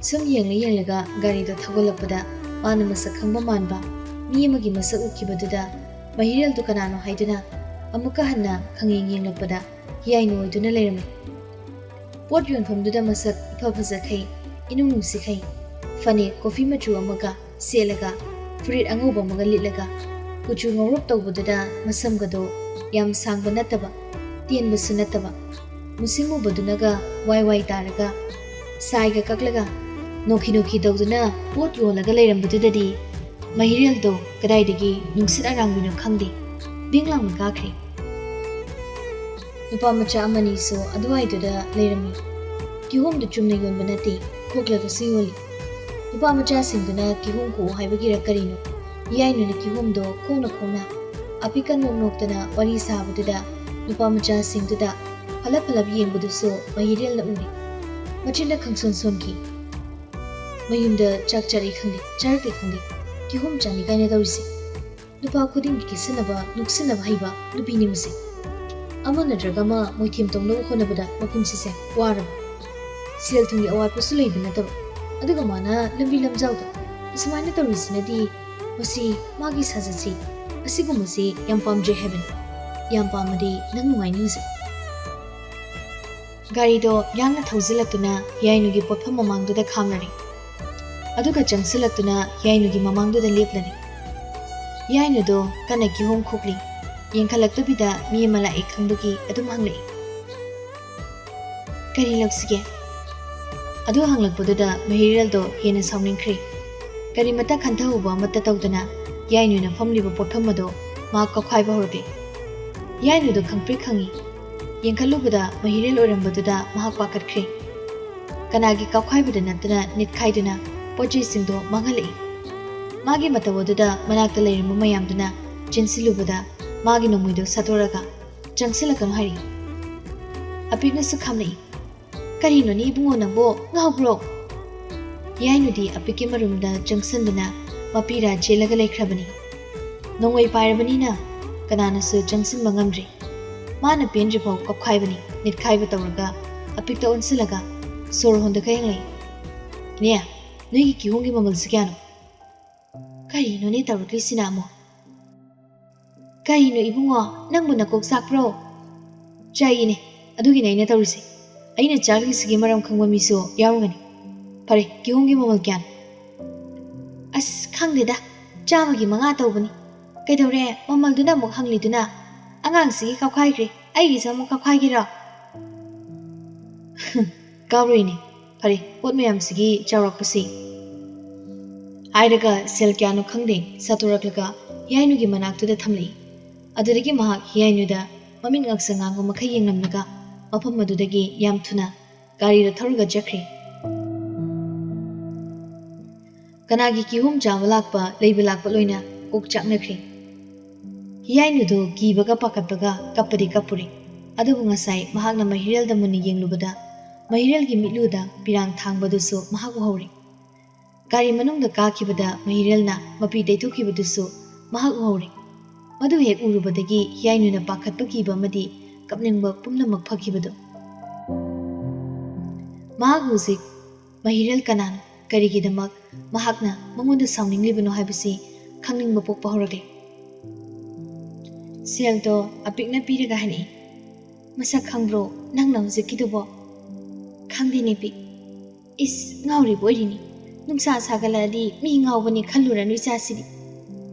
ꯁꯨꯝ ꯌꯦꯡꯂ ꯌꯦꯡꯂꯒ ꯒꯥꯔꯤꯗꯣ ꯊꯧꯒꯠꯂꯛꯄꯗ ꯃꯥꯅ ꯃꯁꯛ ꯈꯪꯕ ꯃꯥꯟꯕ ꯃꯤ ꯑꯃꯒꯤ ꯃꯁꯛ ꯎꯈꯤꯕꯗꯨꯗ ꯃꯍꯤꯔꯦꯜꯗꯨ ꯀꯅꯥꯅꯣ ꯍꯥꯏꯗꯨꯅ ꯑꯃꯨꯛꯀ ꯍꯟꯅ ꯈꯪꯌꯦꯡ ꯌꯦꯡꯂꯛꯄꯗ ꯍꯤꯌꯥꯏꯅꯨ ꯑꯣꯏꯗꯨꯅ ꯂꯩꯔꯝꯃꯤ꯫ ꯄꯣꯠ ꯌꯣꯟꯐꯝꯗꯨꯗ ꯃꯁꯛ ꯏꯐ ꯐꯖꯈꯩ, ꯏꯅꯨꯡ ꯅꯨꯡꯁꯤꯈꯩ, ꯐꯅꯦꯛ ꯀꯣꯐꯤ ꯃꯆꯨ ꯑꯃꯒ ꯁꯦꯠꯂꯒ, ꯐꯨꯔꯤꯠ ꯑꯉꯧꯕ ꯑꯃꯒ ꯂꯤꯠꯂꯒ, ꯀꯨꯆꯨ ꯉꯧꯔꯞ ꯇꯧꯕꯗꯨꯗ ꯃꯁꯝꯒꯗꯣ ꯌꯥꯝ ꯁꯥꯡꯕ ꯅꯠꯇꯕ, ꯇꯦꯟꯕꯁꯨ ꯅꯠꯇꯕ, ꯃꯨꯁꯤꯟ ꯃꯨꯕꯗꯨꯅꯒ ꯋꯥꯏ ꯋꯥꯏ ꯇꯥꯔꯒ, ꯁꯥꯏꯒ ꯀꯛꯂꯒ, ꯅꯣꯛꯈꯤ ꯅꯣꯛꯈꯤ ꯇꯧꯗꯨꯅ ꯄꯣꯠ ꯌꯣꯜꯂꯒ ꯂꯩꯔꯝꯕꯗꯨꯗꯗꯤ ꯃꯍꯤꯔꯦꯜꯗꯣ ꯀꯗꯥꯏꯗꯒꯤ ꯅꯨꯡꯁꯤꯠ ꯑꯔꯥꯡꯕꯤꯅꯣ ꯈꯪꯗꯦ, ꯕꯤꯡ ꯂꯥꯎꯅ ꯀꯥꯈ꯭ꯔꯦ꯫ ꯅꯨꯄꯥ ꯃꯆꯥ ꯑꯃꯅꯤꯁꯨ ꯑꯗꯨꯋꯥꯏꯗꯨꯗ ꯂꯩꯔꯝꯃꯤ꯫ ꯀꯤꯍꯣꯝꯗꯨ ꯆꯨꯝꯅ ꯌꯣꯟꯕ ꯅꯠꯇꯦ, ꯈꯣꯛꯂꯒꯁꯨ ꯌꯣꯜꯂꯤ꯫ ꯅꯨꯄꯥ ꯃꯆꯥꯁꯤꯡꯗꯨꯅ ꯀꯤꯍꯣꯝ ꯈꯣꯛꯎ ꯍꯥꯏꯕꯒꯤꯔ ꯀꯔꯤꯅꯣ, ꯍꯤꯌꯥꯏꯅꯨꯅ ꯀꯤꯍꯣꯝꯗꯣ ꯈꯣꯡꯅ ꯈꯣꯡꯅ ꯑꯄꯤꯛꯀ ꯅꯣꯛ ꯅꯣꯛꯇꯅ ꯋꯥꯔꯤ ꯁꯥꯕꯗꯨꯗ ꯅꯨꯄꯥ ꯃꯆꯥꯁꯤꯡꯗꯨꯗ ꯐꯂꯞ ꯐꯂꯞ ꯌꯦꯡꯕꯗꯨꯁꯨ ꯃꯍꯤꯔꯦꯜꯅ ꯎꯔꯦ꯫ ꯃꯆꯤꯟꯗ ꯈꯪꯁꯣꯟ ꯁꯣꯟꯈꯤ꯫ ꯃꯌꯨꯝꯗ ꯆꯥꯛ ꯆꯥꯔꯤ ꯈꯪꯗꯦ, ꯆꯥꯔꯛꯇꯦ ꯈꯪꯗꯦ, ꯀꯤꯍꯣꯝ ꯆꯥꯅꯤ ꯀꯥꯏꯅ ꯇꯧꯔꯤꯁꯦ꯫ ꯅꯨꯄꯥ ꯈꯨꯗꯤꯡꯒꯤ ꯀꯦꯠꯁꯟꯅꯕ, ꯅꯣꯛꯁꯟꯅꯕ ꯍꯩꯕ ꯅꯨꯄꯤꯅꯤ ꯃꯁꯤ꯫ ꯑꯃ ꯅꯠꯇ꯭ꯔꯒ ꯑꯃ ꯃꯣꯏꯊꯦꯝ ꯇꯧꯅꯕ ꯍꯣꯠꯅꯕꯗ ꯃꯄꯨꯟꯁꯤꯁꯦ ꯋꯥꯔꯕ꯫ ꯁꯦꯜ ꯊꯨꯝꯒꯤ ꯑꯋꯥꯠꯄꯁꯨ ꯂꯩꯕ ꯅꯠꯇꯕ, ꯑꯗꯨꯒ ꯃꯥꯅ ꯂꯝꯕꯤ ꯂꯝꯖꯥꯎꯗ ꯑꯁꯨꯃꯥꯏꯅ ꯇꯧꯔꯤꯁꯤꯅꯗꯤ ꯃꯁꯤ ꯃꯥꯒꯤ ꯁꯥꯖꯠꯁꯤ ꯑꯁꯤꯒꯨꯝꯕꯁꯤ ꯌꯥꯝ ꯄꯥꯝꯖꯩ ꯍꯥꯏꯕꯅꯤ꯫ ꯌꯥꯝ ꯄꯥꯝꯃꯗꯤ ꯅꯪ ꯅꯨꯡꯉꯥꯏꯅꯤ ꯍꯧꯖꯤꯛ꯫ ꯒꯥꯔꯤꯗꯣ ꯌꯥꯡꯅ ꯊꯧꯖꯤꯜꯂꯛꯇꯨꯅ ꯍꯤꯌꯥꯏꯅꯨꯒꯤ ꯄꯣꯠꯐꯝ ꯃꯃꯥꯡꯗꯨꯗ ꯈꯥꯝꯂꯔꯦ꯫ ꯑꯗꯨꯒ ꯆꯪꯁꯤꯜꯂꯛꯇꯨꯅ ꯍꯤꯌꯥꯏꯅꯨꯒꯤ ꯃꯃꯥꯡꯗꯨꯗ ꯂꯦꯞꯂꯔꯦ꯫ ꯍꯤꯌꯥꯏꯅꯨꯗꯣ ꯀꯟꯅ ꯀꯤꯍꯣꯝ ꯈꯣꯛꯂꯤ꯫ ꯌꯦꯡꯈꯠꯂꯛꯇꯕꯤꯗ ꯃꯤ ꯑꯃ ꯂꯥꯛꯑꯦ ꯈꯪꯕꯒꯤ ꯑꯗꯨꯝ ꯍꯪꯂꯛꯏ꯫ "ꯀꯔꯤ ꯂꯧꯁꯤꯒꯦ?" ꯑꯗꯨ ꯍꯪꯂꯛꯄꯗꯨꯗ ꯃꯍꯤꯔꯦꯜꯗꯣ ꯍꯦꯟꯅ ꯁꯥꯎꯅꯤꯡꯈ꯭ꯔꯦ꯫ ꯀꯔꯤꯃꯠꯇ ꯈꯟꯊꯍꯧꯕ ꯑꯃꯠꯇ ꯇꯧꯗꯅ ꯍꯤꯌꯥꯏꯅꯨꯅ ꯐꯝꯂꯤꯕ ꯄꯣꯠꯐꯝ ꯑꯗꯣ ꯃꯍꯥꯛ ꯀꯥꯎꯈꯥꯏꯕ ꯍꯧꯔꯛꯂꯦ꯫ ꯍꯤꯌꯥꯏꯅꯨꯗꯣ ꯈꯪꯄ꯭ꯔꯦꯛ ꯈꯪꯉꯤ꯫ ꯌꯦꯡꯈꯠꯂꯨꯕꯗ ꯃꯍꯤꯔꯦꯜ ꯑꯣꯏꯔꯝꯕꯗꯨꯗ ꯃꯍꯥꯛ ꯄꯥꯈꯠꯈ꯭ꯔꯦ꯫ ꯀꯅꯥꯒꯤ ꯀꯥꯎꯈꯥꯏꯕꯗ ꯅꯠꯇꯅ ꯅꯤꯠꯈꯥꯏꯗꯨꯅ ꯄꯣꯠ ꯆꯩꯁꯤꯡꯗꯣ ꯃꯥꯡꯍꯜꯂꯛꯏ꯫ ꯃꯥꯒꯤ ꯃꯇꯧ ꯑꯗꯨꯗ ꯃꯅꯥꯛꯇ ꯂꯩꯔꯝꯕ ꯃꯌꯥꯝꯗꯨꯅ ꯆꯦꯟꯁꯤꯜꯂꯨꯕꯗ ꯃꯥꯒꯤ ꯅꯣꯡꯃꯩꯗꯣ ꯁꯠꯇꯣꯔꯒ, "ꯆꯪꯁꯤꯜꯂꯛꯀꯅꯨ" ꯍꯥꯏꯔꯛꯏ꯫ ꯑꯄꯤꯛꯅꯁꯨ ꯈꯥꯝꯂꯛꯏ꯫ "ꯀꯔꯤꯅꯣꯅꯦ ꯏꯕꯨꯡꯉꯣ ꯅꯪꯕꯣ, ꯉꯥꯎꯕ꯭ꯔꯣ?" ꯍꯤꯌꯥꯏꯅꯨꯗꯤ ꯑꯄꯤꯛꯀꯤ ꯃꯔꯨꯝꯗ ꯆꯪꯁꯤꯟꯗꯨꯅ ꯃꯄꯤꯔꯥ ꯆꯦꯜꯂꯒ ꯂꯩꯈ꯭ꯔꯕꯅꯤ꯫ ꯅꯣꯡꯃꯩ ꯄꯥꯏꯔꯕꯅꯤꯅ ꯀꯅꯥꯅꯁꯨ ꯆꯪꯁꯤꯟꯕ ꯉꯝꯗ꯭ꯔꯤ꯫ ꯃꯥꯅ ꯄꯦꯟꯗ꯭ꯔꯤꯐꯥꯎ ꯀꯞꯈꯥꯏꯕꯅꯤ꯫ ꯅꯤꯠꯈꯥꯏꯕ ꯇꯧꯔꯒ ꯑꯄꯤꯛꯇ ꯑꯣꯟꯁꯤꯜꯂꯒ ꯁꯣꯔ ꯍꯣꯟꯗꯣꯛꯈ ꯍꯦꯡꯂꯛꯏ꯫ "ꯏꯅꯦ, ꯅꯣꯏꯒꯤ ꯀꯤꯍꯣꯝꯒꯤ ꯃꯃꯜꯁꯤ ꯀꯌꯥꯅꯣ?" "ꯀꯔꯤꯅꯣꯅꯦ ꯇꯧꯔꯛꯂꯤꯁꯤꯅ ꯑꯃꯨꯛ?" "ꯀꯔꯤꯅꯣ ꯏꯕꯨꯡꯉꯣ, ꯅꯪꯕꯨ ꯅꯀꯣꯛ ꯆꯥꯛꯄ꯭ꯔꯣ?" "ꯆꯥꯛꯏꯅꯦ, ꯑꯗꯨꯒꯤꯅꯦ ꯑꯩꯅ ꯇꯧꯔꯤꯁꯦ꯫ ꯑꯩꯅ ꯆꯥꯛꯂꯤꯁꯤꯒꯤ ꯃꯔꯝ ꯈꯪꯕ ꯃꯤꯁꯨ ꯌꯥꯎꯔꯝꯒꯅꯤ꯫ ꯐꯔꯦ, ꯀꯤꯍꯣꯝꯒꯤ ꯃꯃꯜ ꯀꯌꯥꯅꯣ?" "ꯑꯁ, ꯈꯪꯗꯦꯗ, ꯆꯥꯝꯃꯒꯤ ꯃꯉꯥ ꯇꯧꯕꯅꯤ꯫ ꯀꯩꯗꯧꯔꯦ, ꯃꯃꯜꯗꯨꯅ ꯑꯃꯨꯛ ꯍꯪꯂꯤꯗꯨꯅ? ꯑꯉꯥꯡꯁꯤꯒꯤ ꯀꯞꯈꯥꯏꯈ꯭ꯔꯦ, ꯑꯩꯒꯤꯁꯨ ꯑꯃꯨꯛ ꯀꯞꯈꯥꯏꯒꯦꯔꯣ?" "ꯀꯥꯎꯔꯣꯏꯅꯦ꯫ ꯐꯔꯦ, ꯄꯣꯠ ꯃꯌꯥꯝꯁꯤꯒꯤ ꯆꯥꯎꯔꯥꯛꯄꯁꯤ" ꯍꯥꯏꯔꯒ ꯁꯦꯜ ꯀꯌꯥꯅꯣ ꯈꯪꯗꯦ ꯁꯥꯠꯇꯣꯔꯛꯂꯒ ꯍꯤꯌꯥꯏꯅꯨꯒꯤ ꯃꯅꯥꯛꯇꯨꯗ ꯊꯝꯂꯛꯏ꯫ ꯑꯗꯨꯗꯒꯤ ꯃꯍꯥꯛ ꯍꯤꯌꯥꯏꯅꯨꯗ ꯃꯃꯤꯠ ꯉꯥꯛꯁꯪ ꯉꯥꯡꯕ ꯃꯈꯩ ꯌꯦꯡꯂꯝꯂꯒ ꯃꯐꯝ ꯑꯗꯨꯗꯒꯤ ꯌꯥꯝ ꯊꯨꯅ ꯒꯥꯔꯤꯗ ꯊꯧꯔꯒ ꯆꯠꯈ꯭ꯔꯦ꯫ ꯀꯅꯥꯒꯤ ꯀꯤꯍꯣꯝ ꯆꯥꯕ ꯂꯥꯛꯄ, ꯂꯩꯕ ꯂꯥꯛꯄ ꯂꯣꯏꯅ ꯀꯣꯛ ꯆꯥꯛꯅꯈ꯭ꯔꯦ꯫ ꯍꯤꯌꯥꯏꯅꯨꯗꯨ ꯀꯤꯕꯒ ꯄꯥꯈꯠꯄꯒ ꯀꯞꯄꯗꯤ ꯀꯞꯄꯨꯔꯦ꯫ ꯑꯗꯨꯕꯨ ꯉꯁꯥꯏ ꯃꯍꯥꯛꯅ ꯃꯍꯤꯔꯦꯜꯗ ꯃꯨꯟꯅ ꯌꯦꯡꯂꯨꯕꯗ ꯃꯍꯤꯔꯦꯜꯒꯤ ꯃꯤꯠꯂꯨꯗ ꯄꯤꯔꯥꯡ ꯊꯥꯡꯕꯗꯨꯁꯨ ꯃꯍꯥꯛ ꯎꯍꯧꯔꯦ꯫ ꯒꯥꯔꯤ ꯃꯅꯨꯡꯗ ꯀꯥꯈꯤꯕꯗ ꯃꯍꯤꯔꯦꯜꯅ ꯃꯄꯤ ꯇꯩꯊꯣꯛꯈꯤꯕꯗꯨꯁꯨ ꯃꯍꯥꯛ ꯎꯍꯧꯔꯦ꯫ ꯃꯗꯨ ꯍꯦꯛ ꯎꯔꯨꯕꯗꯒꯤ ꯍꯤꯌꯥꯏꯅꯨꯅ ꯄꯥꯈꯠꯄ, ꯀꯤꯕ ꯑꯃꯗꯤ ꯀꯞꯅꯤꯡꯕ ꯄꯨꯝꯅꯃꯛ ꯐꯈꯤꯕꯗꯨ꯫ ꯃꯍꯥꯛ ꯍꯧꯖꯤꯛ ꯃꯍꯤꯔꯦꯜ ꯀꯅꯥꯅꯣ, ꯀꯔꯤꯒꯤꯗꯃꯛ ꯃꯍꯥꯛꯅ ꯃꯉꯣꯟꯗ ꯁꯥꯎꯅꯤꯡꯂꯤꯕꯅꯣ ꯍꯥꯏꯕꯁꯤ ꯈꯪꯅꯤꯡꯕ ꯄꯣꯛꯄ ꯍꯧꯔꯛꯂꯦ꯫ ꯁꯦꯜꯗꯣ ꯑꯄꯤꯛꯅ ꯄꯤꯔꯒ ꯍꯥꯏꯔꯛꯏ꯫ "ꯃꯁꯛ ꯈꯪꯕ꯭ꯔꯣ ꯅꯪꯅ ꯍꯧꯖꯤꯛꯀꯤꯗꯨꯕꯣ?" "ꯈꯪꯗꯦꯅꯦ ꯄꯤꯛ꯫ ꯏꯁ, ꯉꯥꯎꯔꯤꯕ ꯑꯣꯏꯔꯤꯅꯤ꯫ ꯅꯨꯡꯁꯥ ꯁꯥꯒꯠꯂꯛꯑꯗꯤ ꯃꯤ ꯉꯥꯎꯕꯅꯤ ꯈꯜꯂꯨꯔꯅꯨ ꯏꯆꯥꯁꯤꯗꯤ꯫"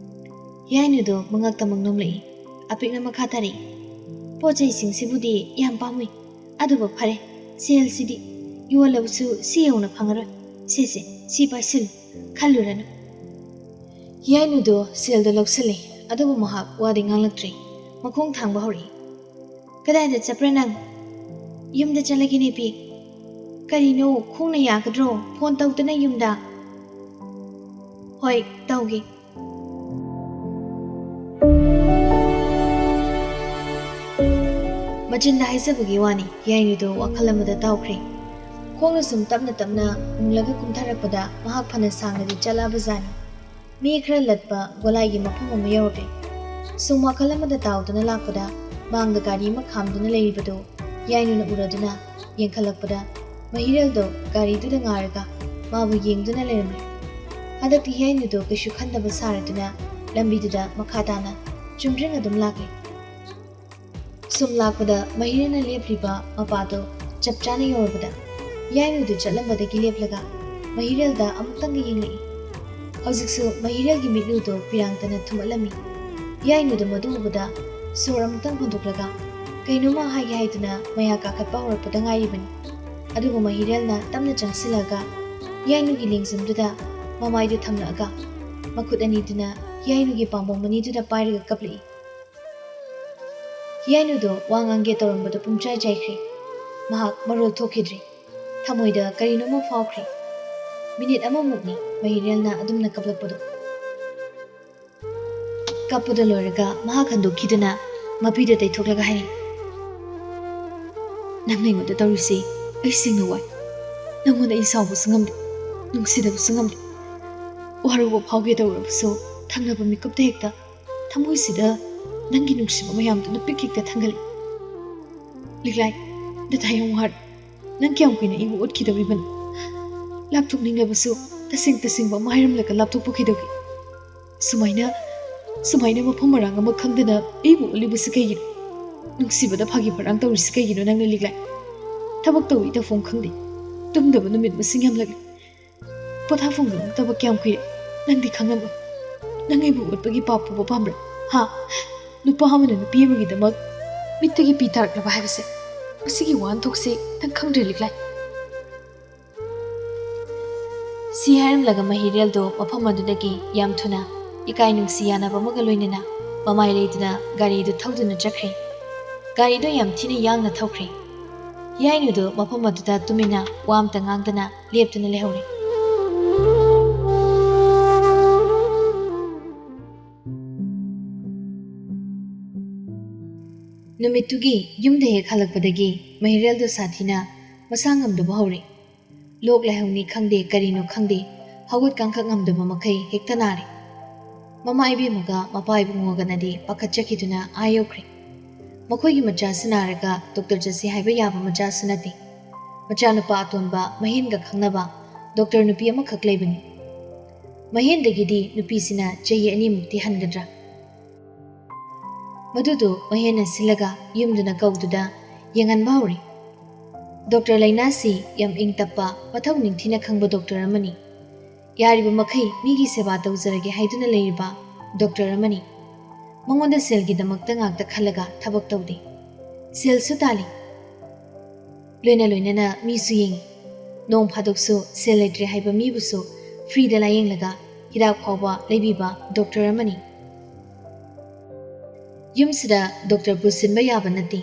ꯍꯤꯌꯥꯏꯅꯨꯗꯣ ꯃꯉꯛꯇꯃꯛ ꯅꯣꯝꯂꯛꯏ꯫ ꯑꯄꯤꯛꯅ ꯃꯈꯥ ꯇꯥꯔꯛꯏ꯫ "ꯄꯣꯠ ꯆꯩꯁꯤꯡꯁꯤꯕꯨꯗꯤ ꯌꯥꯝ ꯄꯥꯝꯃꯨꯏ꯫ ꯑꯗꯨꯕꯨ ꯐꯔꯦ, ꯁꯦꯜꯁꯤꯗꯤ ꯌꯣꯜꯂꯕꯁꯨ ꯁꯤ ꯌꯧꯅ ꯐꯪꯉꯔꯣꯏ꯫ ꯁꯦ, ꯁꯦ, ꯁꯤ ꯄꯥꯏꯁꯤꯜꯂꯨ, ꯈꯜꯂꯨꯔꯅꯨ꯫" ꯍꯤꯌꯥꯏꯅꯨꯗꯣ ꯁꯦꯜꯗꯣ ꯂꯧꯁꯤꯜꯂꯦ, ꯑꯗꯨꯕꯨ ꯃꯍꯥꯛ ꯋꯥꯗꯤ ꯉꯥꯡꯂꯛꯇ꯭ꯔꯦ꯫ ꯃꯈꯣꯡ ꯊꯥꯡꯕ ꯍꯧꯔꯛꯏ꯫ "ꯀꯗꯥꯏꯗ ꯆꯠꯄ꯭ꯔꯥ ꯅꯪ?" "ꯌꯨꯝꯗ ꯆꯠꯂꯒꯦꯅꯦ ꯄꯤ꯫" "ꯀꯔꯤꯅꯣ, ꯈꯣꯡꯅ ꯌꯥꯒꯗ꯭ꯔꯣ? ꯐꯣꯟ ꯇꯧꯗꯅ ꯌꯨꯝꯗ꯫" "ꯍꯣꯏ, ꯇꯧꯒꯦ꯫" ꯃꯆꯤꯟꯗ ꯍꯥꯏꯖꯕꯒꯤ ꯋꯥꯅꯤ, ꯍꯤꯌꯥꯏꯅꯨꯗꯣ ꯋꯥꯈꯜ ꯑꯃꯗ ꯇꯥꯎꯈ꯭ꯔꯦ꯫ ꯈꯣꯡꯅ ꯁꯨꯝ ꯇꯞꯅ ꯇꯞꯅ ꯎꯪꯂꯒ ꯀꯨꯝꯊꯔꯛꯄꯗ ꯃꯍꯥꯛ ꯐꯅ ꯁꯥꯡꯅꯗꯤ ꯆꯠꯂꯛꯑꯕꯖꯥꯠꯅꯤ꯫ ꯃꯤ ꯈꯔ ꯂꯠꯄ ꯒꯣꯂꯥꯏꯒꯤ ꯃꯐꯝ ꯑꯃ ꯌꯧꯔꯛꯂꯦ꯫ ꯁꯨꯝ ꯋꯥꯈꯜ ꯑꯃꯗ ꯇꯥꯎꯗꯨꯅ ꯂꯥꯛꯄꯗ, ꯃꯥꯡꯗ ꯒꯥꯔꯤ ꯑꯃ ꯈꯥꯝꯗꯨꯅ ꯂꯩꯔꯤꯕꯗꯨ ꯌꯥꯏꯅꯨꯅ ꯎꯔꯗꯨꯅ ꯌꯦꯡꯈꯠꯂꯛꯄꯗ, ꯃꯍꯤꯔꯦꯜꯗꯣ ꯒꯥꯔꯤꯗꯨꯗ ꯉꯥꯔꯒ ꯃꯥꯕꯨ ꯌꯦꯡꯗꯨꯅ ꯂꯩꯔꯝꯃꯤ꯫ ꯍꯟꯗꯛꯇꯤ ꯌꯥꯏꯅꯨꯗꯣ ꯀꯩꯁꯨ ꯈꯟꯗꯕ ꯁꯥꯔꯗꯨꯅ ꯂꯝꯕꯤꯗꯨꯗ ꯃꯈꯥ ꯇꯥꯅ ꯆꯨꯝꯗ꯭ꯔꯤꯡ ꯑꯗꯨꯝ ꯂꯥꯛꯂꯤ꯫ ꯁꯨꯝ ꯂꯥꯛꯄꯗ ꯃꯍꯤꯔꯦꯜꯅ ꯂꯦꯞꯂꯤꯕ ꯃꯄꯥꯗꯣ ꯆꯞ ꯆꯥꯅ ꯌꯧꯔꯕꯗ, ꯌꯥꯏꯅꯨꯗꯨ ꯆꯠꯂꯝꯕꯗꯒꯤ ꯂꯦꯞꯂꯒ ꯃꯍꯤꯔꯦꯜꯗ ꯑꯃꯨꯛꯇꯪꯒ ꯌꯦꯡꯂꯛꯏ꯫ ꯍꯧꯖꯤꯛꯁꯨ ꯃꯍꯤꯔꯦꯜꯒꯤ ꯃꯤꯠꯂꯨꯗꯣ ꯄꯤꯔꯥꯡꯇꯅ ꯊꯨꯝꯍꯠꯂꯝꯃꯤ꯫ ꯌꯥꯏꯅꯨꯗ ꯃꯗꯨ ꯎꯕꯗ ꯁꯣꯔ ꯑꯃꯨꯛꯇꯪ ꯍꯣꯟꯗꯣꯛꯂꯒ ꯀꯩꯅꯣꯝꯃ ꯍꯥꯏꯒꯦ ꯍꯥꯏꯗꯨꯅ ꯃꯌꯥ ꯀꯥꯈꯠꯄ ꯍꯧꯔꯛꯄꯗ ꯉꯥꯏꯔꯤꯕꯅꯤ꯫ ꯑꯗꯨꯕꯨ ꯃꯍꯤꯔꯦꯜꯅ ꯇꯞꯅ ꯆꯪꯁꯤꯜꯂꯒ ꯌꯥꯏꯅꯨꯒꯤ ꯂꯦꯡꯖꯨꯝꯗꯨꯗ ꯃꯃꯥꯏꯗꯨ ꯊꯝꯂꯛꯑꯒ ꯃꯈꯨꯠ ꯑꯅꯤꯗꯨꯅ ꯌꯥꯏꯅꯨꯒꯤ ꯄꯥꯝꯕꯣꯝ ꯑꯅꯤꯗꯨꯗ ꯄꯥꯏꯔꯒ ꯀꯞꯂꯛꯏ꯫ ꯌꯥꯏꯅꯨꯗꯣ ꯋꯥ ꯉꯥꯡꯒꯦ ꯇꯧꯔꯝꯕꯗꯣ ꯄꯨꯡꯆꯥꯏ ꯆꯥꯏꯈ꯭ꯔꯦ꯫ ꯃꯍꯥꯛ ꯃꯔꯣꯜ ꯊꯣꯛꯈꯤꯗ꯭ꯔꯦ꯫ ꯊꯃꯣꯏꯗ ꯀꯔꯤꯅꯣꯃ ꯐꯥꯎꯈ꯭ꯔꯦ꯫ ꯃꯤꯅꯤꯠ ꯑꯃꯃꯨꯛꯅꯤ ꯃꯍꯤꯔꯦꯜꯅ ꯑꯗꯨꯝꯅ ꯀꯞꯂꯛꯄꯗꯣ꯫ ꯀꯞꯄꯗ ꯂꯣꯏꯔꯒ ꯃꯍꯥꯛ ꯍꯟꯗꯣꯛꯈꯤꯗꯨꯅ ꯃꯄꯤꯗ ꯇꯩꯊꯣꯛꯂꯒ ꯍꯥꯏꯔꯛꯏ, "ꯅꯪꯅ ꯑꯩꯉꯣꯟꯗ ꯇꯧꯔꯤꯁꯤ ꯑꯩ ꯁꯦꯡꯅ ꯋꯥꯏ꯫ ꯅꯪꯉꯣꯟꯗ ꯑꯩ ꯁꯥꯎꯕꯁꯨ ꯉꯝꯗꯦ, ꯅꯨꯡꯁꯤꯗꯕꯁꯨ ꯉꯝꯗꯦ꯫ ꯋꯥꯔꯧꯕ ꯐꯥꯎꯒꯦ ꯇꯧꯔꯕꯁꯨ ꯊꯪꯅꯕ ꯃꯤꯀꯨꯞꯇ ꯍꯦꯛꯇ ꯊꯃꯣꯏꯁꯤꯗ ꯅꯪꯒꯤ ꯅꯨꯡꯁꯤꯕ ꯃꯌꯥꯝꯗꯨꯅ ꯄꯤꯛ ꯍꯦꯛꯇ ꯊꯟꯒꯠꯂꯤ꯫ ꯂꯤꯛꯂꯥꯏ, ꯗꯇꯥ ꯌꯣꯡ ꯍꯥꯔꯠ, ꯅꯪ ꯀꯌꯥꯝ ꯀꯨꯏꯅ ꯑꯩꯕꯨ ꯎꯠꯈꯤꯗꯧꯔꯤꯕꯅꯣ? ꯂꯥꯞꯊꯣꯛꯅꯤꯡꯂꯕꯁꯨ ꯇꯁꯦꯡ ꯇꯁꯦꯡꯕ ꯑꯃ ꯍꯥꯏꯔꯝꯂꯒ ꯂꯥꯞꯊꯣꯛꯄ ꯀꯩꯗꯧꯒꯦ? ꯁꯨꯃꯥꯏꯅ, ꯁꯨꯃꯥꯏꯅ ꯃꯐꯝ ꯃꯔꯥꯡ ꯑꯃ ꯈꯪꯗꯅ ꯑꯩꯕꯨ ꯎꯠꯂꯤꯕꯁꯤ ꯀꯩꯒꯤꯅꯣ? ꯅꯨꯡꯁꯤꯕꯗ ꯐꯥꯒꯤ ꯐꯔꯥꯡ ꯇꯧꯔꯤꯁꯤ ꯀꯩꯒꯤꯅꯣ ꯅꯪꯅ, ꯂꯤꯛꯂꯥꯏ? ꯊꯕꯛ ꯇꯧꯏ ꯇꯧꯐꯝ ꯈꯪꯗꯦ꯫ ꯇꯨꯝꯗꯕ ꯅꯨꯃꯤꯠ ꯃꯁꯤꯡ ꯌꯥꯝꯂꯛꯂꯤ꯫ ꯄꯣꯊꯥꯐꯝ ꯂꯧꯔꯛꯇꯕ ꯀꯌꯥꯝ ꯀꯨꯏꯔꯦ? ꯅꯪꯗꯤ ꯈꯪꯂꯝꯃꯣꯏ꯫ ꯅꯪ ꯑꯩꯕꯨ ꯑꯣꯠꯄꯒꯤ ꯄꯥꯞ ꯄꯨꯕ ꯄꯥꯝꯕ꯭ꯔꯥ? ꯍꯥ? ꯅꯨꯄꯥ ꯑꯃꯅ ꯅꯨꯄꯤ ꯑꯃꯒꯤꯗꯃꯛ ꯃꯤꯠꯇꯒꯤ ꯄꯤ ꯇꯥꯔꯛꯂꯕ ꯍꯥꯏꯕꯁꯦ, ꯃꯁꯤꯒꯤ ꯋꯥꯍꯟꯊꯣꯛꯁꯤ ꯅꯪ ꯈꯪꯗ꯭ꯔꯦ, ꯂꯤꯛꯂꯥꯏ?" ꯁꯤ ꯍꯥꯏꯔꯝꯂꯒ ꯃꯍꯤꯔꯦꯜꯗꯣ ꯃꯐꯝ ꯑꯗꯨꯗꯒꯤ ꯌꯥꯝ ꯊꯨꯅ ꯏꯀꯥꯏ ꯅꯨꯡꯁꯤ ꯌꯥꯅꯕ ꯑꯃꯒ ꯂꯣꯏꯅꯅ ꯃꯃꯥꯏ ꯂꯩꯗꯨꯅ ꯒꯥꯔꯤꯗꯨ ꯊꯧꯗꯨꯅ ꯆꯠꯈ꯭ꯔꯦ꯫ ꯒꯥꯔꯤꯗꯣ ꯌꯥꯝ ꯊꯤꯅ ꯌꯥꯡꯅ ꯊꯧꯈ꯭ꯔꯦ꯫ ꯌꯥꯏꯅꯨꯗꯨ ꯃꯐꯝ ꯑꯗꯨꯗ ꯇꯨꯃꯤꯟꯅ ꯋꯥ ꯑꯝꯇ ꯉꯥꯡꯗꯅ ꯂꯦꯞꯇꯨꯅ ꯂꯩꯍꯧꯔꯦ꯫ ꯅꯨꯃꯤꯠꯇꯨꯒꯤ ꯌꯨꯝꯗ ꯍꯦꯛ ꯍꯜꯂꯛꯄꯗꯒꯤ ꯃꯍꯤꯔꯦꯜꯗꯨ ꯁꯥꯊꯤꯅ ꯃꯁꯥ ꯉꯝꯗꯕ ꯍꯧꯔꯦ꯫ ꯂꯣꯛ ꯂꯥꯏꯍꯧꯅꯤ ꯈꯪꯗꯦ, ꯀꯔꯤꯅꯣ ꯈꯪꯗꯦ, ꯍꯧꯒꯠ ꯀꯥꯡꯈꯠ ꯉꯝꯗꯕ ꯃꯈꯩ ꯍꯦꯛꯇ ꯅꯥꯔꯦ꯫ ꯃꯃꯥ ꯏꯕꯦꯝꯃꯒ ꯃꯄꯥ ꯏꯕꯨꯡꯉꯣꯒꯅꯗꯤ ꯄꯥꯈꯠꯆꯈꯤꯗꯨꯅ ꯑꯥ ꯌꯧꯈ꯭ꯔꯦ꯫ ꯃꯈꯣꯏꯒꯤ ꯃꯆꯥꯁꯨ ꯅꯥꯔꯒ ꯗꯣꯛꯇꯔ ꯆꯠꯁꯤ ꯍꯥꯏꯕ ꯌꯥꯕ ꯃꯆꯥꯁꯨ ꯅꯠꯇꯦ꯫ ꯃꯆꯥꯅꯨꯄꯥ ꯑꯇꯣꯟꯕ ꯃꯍꯦꯟꯒ ꯈꯪꯅꯕ ꯗꯣꯛꯇꯔ ꯅꯨꯄꯤ ꯑꯃꯈꯛ ꯂꯩꯕꯅꯤ꯫ ꯃꯍꯦꯟꯗꯒꯤꯗꯤ ꯅꯨꯄꯤꯁꯤꯅ ꯆꯍꯤ ꯑꯅꯤꯃꯨꯛꯇꯤ ꯍꯟꯒꯗ꯭ꯔꯥ꯫ ꯃꯗꯨꯗꯣ ꯃꯍꯦꯟꯅ ꯁꯤꯜꯂꯒ ꯌꯨꯝꯗꯨꯅ ꯀꯧꯗꯨꯗ ꯌꯦꯡꯍꯟꯕ ꯍꯧꯔꯦ꯫ ꯗꯣꯛꯇꯔ ꯂꯩꯅꯥꯁꯤ ꯌꯥꯝ ꯏꯪ ꯇꯞꯄ, ꯃꯊꯧ ꯅꯤꯡꯊꯤꯅ ꯈꯪꯕ ꯗꯣꯛꯇꯔ ꯑꯃꯅꯤ꯫ ꯌꯥꯔꯤꯕ ꯃꯈꯩ ꯃꯤꯒꯤ ꯁꯦꯕꯥ ꯇꯧꯖꯔꯒꯦ ꯍꯥꯏꯗꯨꯅ ꯂꯩꯔꯤꯕ ꯗꯣꯛꯇꯔ ꯑꯃꯅꯤ꯫ ꯃꯉꯣꯟꯗ ꯁꯦꯜꯒꯤꯗꯃꯛꯇ ꯉꯥꯛꯇ ꯈꯜꯂꯒ ꯊꯕꯛ ꯇꯧꯗꯦ꯫ ꯁꯦꯜꯁꯨ ꯇꯥꯜꯂꯤ꯫ ꯂꯣꯏꯅ ꯂꯣꯏꯅꯅ ꯃꯤꯁꯨ ꯌꯦꯡꯉꯤ꯫ ꯅꯣꯡ ꯐꯥꯗꯣꯛꯁꯨ ꯁꯦꯜ ꯂꯩꯇ꯭ꯔꯦ ꯍꯥꯏꯕ ꯃꯤꯕꯨꯁꯨ ꯐ꯭ꯔꯤꯗ ꯂꯥꯌꯦꯡꯂꯒ ꯍꯤꯗꯥꯛ ꯐꯥꯎꯕ ꯂꯩꯕꯤꯕ ꯗꯣꯛꯇꯔ ꯑꯃꯅꯤ꯫ ꯌꯨꯝꯁꯤꯗ ꯗꯣꯛꯇꯔ ꯄꯨꯁꯤꯟꯕ ꯌꯥꯕ ꯅꯠꯇꯦ꯫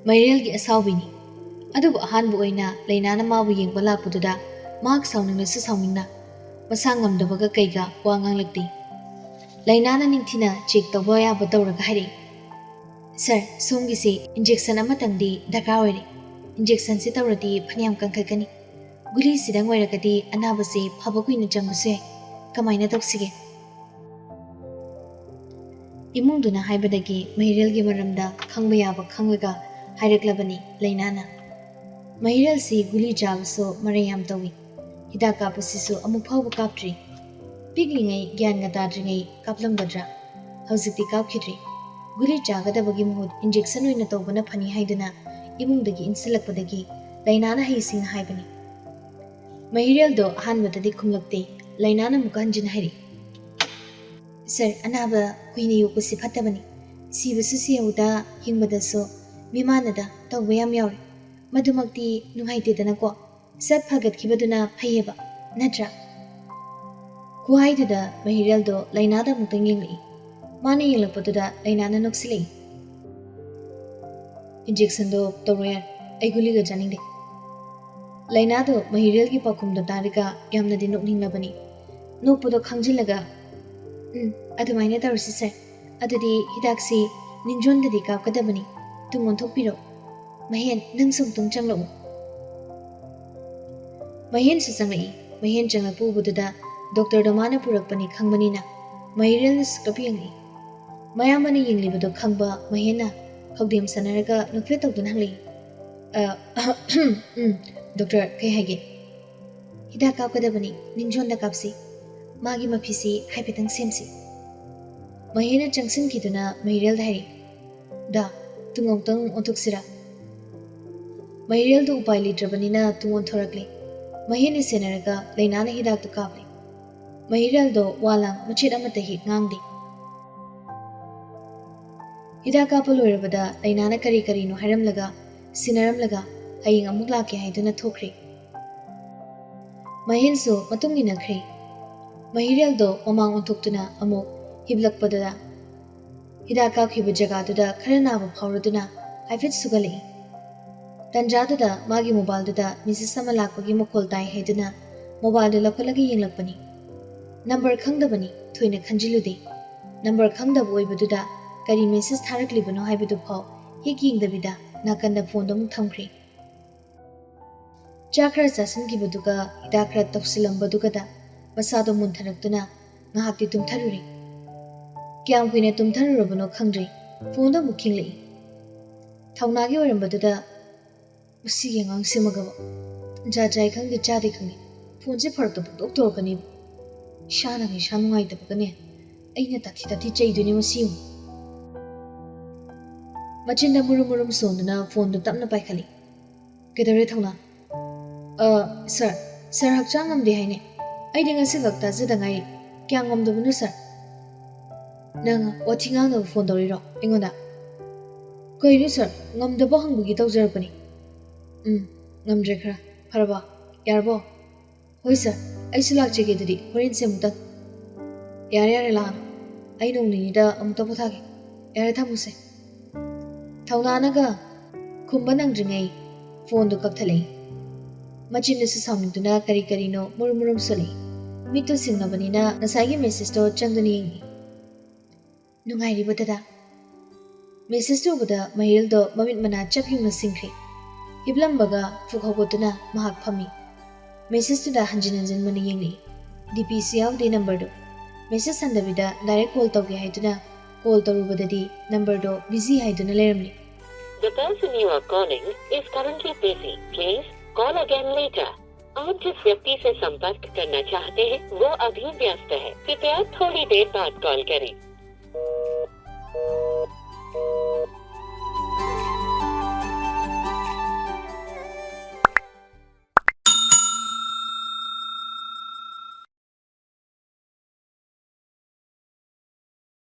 ꯃꯩꯔꯦꯜꯒꯤ ꯑꯁꯥꯎꯕꯤꯅꯤ꯫ ꯑꯗꯨꯕꯨ ꯑꯍꯥꯟꯕ ꯑꯣꯏꯅ ꯂꯩꯅꯥꯅ ꯃꯥꯕꯨ ꯌꯦꯡꯕ ꯂꯥꯛꯄꯗꯨꯗ ꯃꯍꯥꯛ ꯁꯥꯎꯅꯤꯡꯂꯁꯨ ꯁꯥꯎꯅꯤꯡꯅ, ꯃꯁꯥ ꯉꯝꯗꯕꯒ ꯀꯩꯒ ꯋꯥ ꯉꯥꯡꯂꯛꯇꯦ꯫ ꯂꯩꯅꯥꯅ ꯅꯤꯡꯊꯤꯅ ꯆꯦꯛ ꯇꯧꯕ ꯌꯥꯕ ꯇꯧꯔꯒ ꯍꯥꯏꯔꯛꯏ, "ꯁꯥꯔ, ꯁꯣꯝꯒꯤꯁꯤ ꯏꯟꯖꯦꯛꯁꯟ ꯑꯃꯇꯪꯗꯤ ꯗꯔꯀꯥꯔ ꯑꯣꯏꯔꯦ꯫ ꯏꯟꯖꯦꯛꯁꯟꯁꯤ ꯇꯧꯔꯗꯤ ꯐꯅꯌꯥꯝ ꯀꯟꯈꯠꯀꯅꯤ꯫ ꯒꯨꯂꯤꯁꯤꯗꯪ ꯑꯣꯏꯔꯒꯗꯤ ꯑꯅꯥꯕꯁꯤ ꯐꯕ ꯀꯨꯏꯅ ꯆꯪꯕꯁꯨ ꯌꯥꯏ꯫ ꯀꯃꯥꯏꯅ ꯇꯧꯁꯤꯒꯦ?" ꯏꯃꯨꯡꯗꯨꯅ ꯍꯥꯏꯕꯗꯒꯤ ꯃꯩꯔꯦꯜꯒꯤ ꯃꯔꯝꯗ ꯈꯪꯕ ꯌꯥꯕ ꯈꯪꯂꯒ ꯍꯥꯏꯔꯛꯂꯕꯅꯤ ꯂꯩꯅꯥꯅ꯫ ꯃꯩꯔꯦꯜꯁꯤ ꯒꯨꯂꯤ ꯆꯥꯕꯁꯨ ꯃꯔꯩ ꯌꯥꯝ ꯇꯧꯏ꯫ ꯍꯤꯗꯥꯛ ꯀꯥꯞꯄꯁꯤꯁꯨ ꯑꯃꯨꯛ ꯐꯥꯎꯕ ꯀꯥꯞꯇ꯭ꯔꯤ꯫ ꯄꯤꯛꯂꯤꯉꯩ ꯒ꯭ꯌꯥꯟꯒ ꯇꯥꯗ꯭ꯔꯤꯉꯩ ꯀꯥꯞꯂꯝꯒꯗ꯭ꯔꯥ? ꯍꯧꯖꯤꯛꯇꯤ ꯀꯥꯞꯈꯤꯗ꯭ꯔꯤ꯫ ꯒꯨꯂꯤ ꯆꯥꯒꯗꯕꯒꯤ ꯃꯍꯨꯠ ꯏꯟꯖꯦꯛꯁꯟ ꯑꯣꯏꯅ ꯇꯧꯕꯅ ꯐꯅꯤ ꯍꯥꯏꯗꯨꯅ ꯏꯃꯨꯡꯗꯒꯤ ꯏꯟꯁꯤꯜꯂꯛꯄꯗꯒꯤ ꯂꯩꯅꯥꯅ ꯍꯩꯁꯤꯡꯅ ꯍꯥꯏꯕꯅꯤ꯫ ꯃꯍꯤꯔꯦꯜꯗꯣ ꯑꯍꯥꯟꯕꯗꯗꯤ ꯈꯨꯝꯂꯛꯇꯦ꯫ ꯂꯩꯅꯥꯅ ꯑꯃꯨꯛꯀ ꯍꯟꯖꯤꯟꯅ ꯍꯥꯏꯔꯛꯏ, "ꯁꯥꯔ, ꯑꯅꯥꯕ ꯀꯨꯏꯅ ꯌꯣꯛꯄꯁꯤ ꯐꯠꯇꯕꯅꯤ꯫ ꯁꯤꯕꯁꯨ ꯁꯤꯍꯧꯗ ꯍꯤꯡꯕꯗꯁꯨ ꯃꯤꯃꯥꯟꯅꯗ ꯇꯧꯕ ꯌꯥꯝ ꯌꯥꯎꯔꯦ꯫ ꯃꯗꯨꯃꯛꯇꯤ ꯅꯨꯡꯉꯥꯏꯇꯦꯗꯅꯀꯣ꯫ ꯁꯠ ꯐꯒꯠꯈꯤꯕꯗꯨꯅ ꯐꯩꯌꯦꯕ, ꯅꯠꯇ꯭ꯔꯥ?" ꯈꯨꯍꯥꯏꯗꯨꯗ ꯃꯍꯤꯔꯦꯜꯗꯣ ꯂꯩꯅꯥꯗ ꯑꯃꯨꯛꯇꯪ ꯌꯦꯡꯂꯛꯏ꯫ ꯃꯥꯅ ꯌꯦꯡꯂꯛꯄꯗꯨꯗ ꯂꯩꯅꯥꯅ ꯅꯣꯛꯁꯤꯜꯂꯛꯏ꯫ "ꯏꯟꯖꯦꯛꯁꯟꯗꯣ ꯇꯧꯔꯣ ꯌꯥꯔꯦ, ꯑꯩ ꯒꯨꯂꯤꯒ ꯆꯥꯅꯤꯡꯗꯦ꯫" ꯂꯩꯅꯥꯗꯣ ꯃꯍꯤꯔꯦꯜꯒꯤ ꯄꯥꯎꯈꯨꯝꯗꯣ ꯇꯥꯔꯒ ꯌꯥꯝꯅꯗꯤ ꯅꯣꯛꯅꯤꯡꯂꯕꯅꯤ꯫ ꯅꯣꯛꯄꯗꯣ ꯈꯥꯡꯖꯤꯜꯂꯒ, "ꯎꯝ, ꯑꯗꯨꯃꯥꯏꯅ ꯇꯧꯔꯁꯤ ꯁꯥꯔ꯫ ꯑꯗꯨꯗꯤ ꯍꯤꯗꯥꯛꯁꯤ ꯅꯤꯡꯖꯣꯟꯗꯗꯤ ꯀꯥꯞꯀꯗꯕꯅꯤ꯫ ꯇꯨꯡ ꯑꯣꯟꯊꯣꯛꯄꯤꯔꯣ꯫ ꯃꯍꯦꯟ, ꯅꯪꯁꯨ ꯑꯃꯨꯛꯇꯪ ꯆꯪꯂꯛꯎ꯫" ꯃꯍꯦꯟꯁꯨ ꯆꯪꯂꯛꯏ꯫ ꯃꯍꯦꯟ ꯆꯪꯂꯛꯄ ꯎꯕꯗꯨꯗ ꯗꯣꯛꯇꯔꯗꯣ ꯃꯥꯅ ꯄꯨꯔꯛꯄꯅꯤ ꯈꯪꯕꯅꯤꯅ, ꯃꯍꯤꯔꯦꯜꯅ ꯁꯨꯛꯂꯞ ꯌꯦꯡꯂꯤ꯫ ꯃꯌꯥꯝꯕꯅ ꯌꯦꯡꯂꯤꯕꯗꯨ ꯈꯪꯕ ꯃꯍꯦꯟꯅ ꯈꯧꯗꯦꯝ ꯁꯥꯟꯅꯔꯒ ꯅꯣꯛꯐꯦꯠ ꯇꯧꯗꯨꯅ ꯍꯪꯂꯛꯏ꯫ "ꯑ, ꯎꯝ, ꯗꯣꯛꯇꯔ, ꯀꯩ ꯍꯥꯏꯒꯦ?" "ꯍꯤꯗꯥꯛ ꯀꯥꯞꯀꯗꯕꯅꯤ, ꯅꯤꯡꯖꯣꯟꯗ ꯀꯥꯞꯁꯤ꯫ ꯃꯥꯒꯤ ꯃꯐꯤꯁꯤ ꯍꯥꯏꯐꯦꯠꯇꯪ ꯁꯦꯝꯁꯤ꯫" ꯃꯍꯦꯟꯅ ꯆꯪꯁꯤꯟꯈꯤꯗꯨꯅ ꯃꯍꯤꯔꯦꯜꯗ ꯍꯥꯏꯔꯤ꯫ "ꯗꯥ, ꯇꯨꯡ ꯑꯃꯨꯛꯇꯪ ꯑꯣꯟꯊꯣꯛꯁꯤꯔꯥ?" ꯃꯍꯤꯔꯦꯜꯗꯨ ꯎꯄꯥꯏ ꯂꯩꯇ꯭ꯔꯕꯅꯤꯅ ꯇꯨꯡ ꯑꯣꯟꯊꯣꯔꯛꯂꯦ꯫ ꯃꯍꯦꯟꯅ ꯁꯦꯟꯅꯔꯒ ꯂꯩꯅꯥꯅ ꯍꯤꯗꯥꯛꯇꯨ ꯀꯥꯞꯂꯦ꯫ ꯃꯍꯤꯔꯦꯜꯗꯣ ꯋꯥ ꯂꯥꯡ ꯃꯆꯦꯠ ꯑꯃꯠꯇ ꯍꯦꯛ ꯉꯥꯡꯗꯦ꯫ ꯍꯤꯗꯥꯛ ꯀꯥꯞꯄ ꯂꯣꯏꯔꯕꯗ ꯂꯩꯅꯥꯅ ꯀꯔꯤ ꯀꯔꯤꯅꯣ ꯍꯥꯏꯔꯝꯂꯒ, ꯁꯤꯟꯅꯔꯝꯂꯒ, ꯍꯌꯦꯡ ꯑꯃꯨꯛ ꯂꯥꯛꯀꯦ ꯍꯥꯏꯗꯨꯅ ꯊꯣꯛꯈ꯭ꯔꯦ꯫ ꯃꯍꯦꯟꯁꯨ ꯃꯇꯨꯡ ꯏꯟꯅꯈ꯭ꯔꯦ꯫ ꯃꯍꯤꯔꯦꯜꯗꯣ ꯃꯃꯥꯡ ꯑꯣꯟꯊꯣꯛꯇꯨꯅ ꯑꯃꯨꯛ ꯍꯤꯞꯂꯛꯄꯗꯨꯗ ꯍꯤꯗꯥꯛ ꯀꯥꯞꯈꯤꯕ ꯖꯒꯥꯗꯨꯗ ꯈꯔ ꯅꯥꯕ ꯐꯥꯎꯔꯗꯨꯅ ꯍꯥꯏꯐꯦꯠ ꯁꯨꯒꯠꯂꯛꯏ꯫ ꯇꯟꯖꯥꯗꯨꯗ ꯃꯥꯒꯤ ꯃꯣꯕꯥꯏꯜꯗꯨꯗ ꯃꯦꯁꯦꯖ ꯑꯃ ꯂꯥꯛꯄꯒꯤ ꯃꯈꯣꯜ ꯇꯥꯏ ꯍꯥꯏꯗꯨꯅ ꯃꯣꯕꯥꯏꯜꯗꯨ ꯂꯧꯈꯠꯂꯒ ꯌꯦꯡꯂꯛꯄꯅꯤ꯫ ꯅꯝꯕꯔ ꯈꯪꯗꯕꯅꯤ, ꯊꯣꯏꯅ ꯈꯟꯖꯤꯜꯂꯨꯗꯦ꯫ ꯅꯝꯕꯔ ꯈꯪꯗꯕ ꯑꯣꯏꯕꯗꯨꯗ ꯀꯔꯤ ꯃꯦꯁꯦꯖ ꯊꯥꯔꯛꯂꯤꯕꯅꯣ ꯍꯥꯏꯕꯗꯨ ꯐꯥꯎ ꯍꯦꯛ ꯌꯦꯡꯗꯕꯤꯗ ꯅꯥꯀꯟꯗ ꯐꯣꯟꯗꯨ ꯑꯃꯨꯛ ꯊꯝꯈ꯭ꯔꯦ꯫ ꯆꯥꯛ ꯈꯔ ꯆꯥꯁꯤꯟꯈꯤꯕꯗꯨꯒ ꯍꯤꯗꯥꯛ ꯈꯔ ꯇꯧꯁꯤꯜꯂꯝꯕꯗꯨꯒꯗ ꯃꯁꯥꯗꯣ ꯃꯨꯟꯊꯔꯛꯇꯨꯅ ꯉꯥꯏꯍꯥꯛꯇꯤ ꯇꯨꯝꯊꯔꯨꯔꯦ꯫ ꯀꯌꯥꯝ ꯀꯨꯏꯅ ꯇꯨꯝꯊꯔꯨꯔꯕꯅꯣ ꯈꯪꯗ꯭ꯔꯦ, ꯐꯣꯟꯗꯣ ꯑꯃꯨꯛ ꯈꯤꯡꯂꯛꯏ꯫ ꯊꯧꯅꯥꯒꯤ ꯑꯣꯏꯔꯝꯕꯗꯨꯗ, "ꯃꯁꯤꯒꯤ ꯑꯉꯥꯡꯁꯤꯃꯒꯕ ꯖꯥꯠ ꯖꯥꯏ ꯈꯪꯗꯦ, ꯆꯥꯗꯦ ꯈꯪꯗꯦ, ꯐꯣꯟꯁꯦ ꯐꯔꯛꯇ ꯄꯨꯡꯇꯧ ꯇꯧꯔꯛꯀꯅꯤꯕ꯫ ꯏꯁꯥꯅꯒ ꯏꯁꯥ ꯅꯨꯡꯉꯥꯏꯇꯕꯒꯅꯦ, ꯑꯩꯅ ꯇꯥꯊꯤ ꯇꯥꯊꯤ ꯆꯩꯗꯣꯏꯅꯦ ꯃꯁꯤ ꯌꯦꯡꯉꯨ꯫" ꯃꯆꯤꯟꯗ ꯃꯨꯔꯨꯝ ꯃꯨꯔꯨꯝ ꯁꯣꯟꯗꯨꯅ ꯐꯣꯟꯗꯨ ꯇꯞꯅ ꯄꯥꯏꯈꯠꯂꯤ꯫ "ꯀꯩꯗꯧꯔꯦ ꯊꯧꯅꯥ?" "ꯑ, ꯁꯥꯔ, ꯁꯥꯔ ꯍꯛꯆꯥꯡ ꯉꯝꯗꯦ ꯍꯥꯏꯅꯦ꯫ ꯑꯩꯗꯤ ꯉꯁꯤꯈꯛ ꯇꯥꯖꯗ ꯉꯥꯏꯔꯤ꯫ ꯀꯌꯥꯝ ꯉꯝꯗꯕꯅꯣ ꯁꯥꯔ?" "ꯅꯪ ꯋꯥꯊꯤ ꯉꯥꯡꯅꯕ ꯐꯣꯟ ꯇꯧꯔꯤꯔꯣ ꯑꯩꯉꯣꯟꯗ?" "ꯀꯩꯅꯣ ꯁꯥꯔ, ꯉꯝꯗꯕ ꯍꯪꯕꯒꯤ ꯇꯧꯖꯔꯛꯄꯅꯤ꯫" "ꯎꯝ, ꯉꯝꯗ꯭ꯔꯦ ꯈꯔ꯫ ꯐꯔꯕꯣ? ꯌꯥꯔꯕꯣ?" "ꯍꯣꯏ ꯁꯥꯔ, ꯑꯩꯁꯨ ꯂꯥꯛꯆꯒꯦ ꯑꯗꯨꯗꯤ, ꯍꯣꯔꯦꯟꯁꯦ ꯑꯃꯨꯛꯇꯪ꯫" "ꯌꯥꯔꯦ, ꯌꯥꯔꯦ, ꯂꯥꯛꯑꯅꯨ꯫ ꯑꯩ ꯅꯣꯡ ꯅꯤꯅꯤꯗ ꯑꯃꯨꯛꯇ ꯄꯣꯊꯥꯒꯦ꯫ ꯌꯥꯔꯦ, ꯊꯝꯃꯨꯁꯦ꯫" ꯊꯧꯅꯥꯅꯒ ꯈꯨꯝꯕ ꯅꯪꯗ꯭ꯔꯤꯉꯩ ꯐꯣꯟꯗꯨ ꯀꯛꯊꯠꯂꯛꯏ꯫ ꯃꯆꯤꯟꯗꯨꯁꯨ ꯁꯥꯎꯅꯤꯡꯗꯨꯅ ꯀꯔꯤ ꯀꯔꯤꯅꯣ ꯃꯨꯔꯨꯝ ꯃꯨꯔꯨꯝ ꯁꯣꯜꯂꯛꯏ꯫ ꯃꯤꯠꯇꯨ ꯁꯤꯡꯂꯕꯅꯤꯅ ꯉꯁꯥꯏꯒꯤ ꯃꯦꯁꯦꯖꯇꯣ ꯆꯪꯗꯨꯅ ꯌꯦꯡꯉꯤ꯫ "ꯅꯨꯡꯉꯥꯏꯔꯤꯕꯣ ꯗꯗꯥ?" ꯃꯦꯁꯦꯖꯇꯨ ꯎꯕꯗ ꯃꯍꯤꯔꯦꯜꯗꯣ ꯃꯃꯤꯠ ꯃꯅꯥ ꯆꯞ ꯌꯨꯡꯅ ꯁꯤꯡꯈ꯭ꯔꯦ꯫ ꯍꯤꯞꯂꯝꯕꯒ ꯐꯨꯛ ꯍꯧꯒꯠꯇꯨꯅ ꯃꯍꯥꯛ ꯐꯝꯃꯤ꯫ ꯃꯦꯁꯦꯖꯇꯨꯗ ꯍꯟꯖꯤꯟ ꯍꯟꯖꯤꯟ ꯃꯨꯟꯅ ꯌꯦꯡꯂꯛꯏ꯫ ꯗꯤ ꯄꯤꯁꯨ ꯌꯥꯎꯗꯦ ꯅꯝꯕꯔꯗꯨ꯫ ꯃꯦꯁꯦꯖ ꯍꯟꯗꯕꯤꯗ ꯗꯥꯏꯔꯦꯛ ꯀꯣꯜ ꯇꯧꯒꯦ ꯍꯥꯏꯗꯨꯅ ꯀꯣꯜ ꯇꯧꯔꯨꯕꯗꯗꯤ ꯅꯝꯕꯔꯗꯣ ꯕꯤꯖꯤ ꯍꯥꯏꯗꯨꯅ ꯂꯩꯔꯝꯃꯤ꯫ The person you are calling is currently busy. Please call again later. आप जिस व्यक्ति से संपर्क करना चाहते हैं वो अभी व्यस्त है, कृपया थोड़ी देर बाद कॉल करें।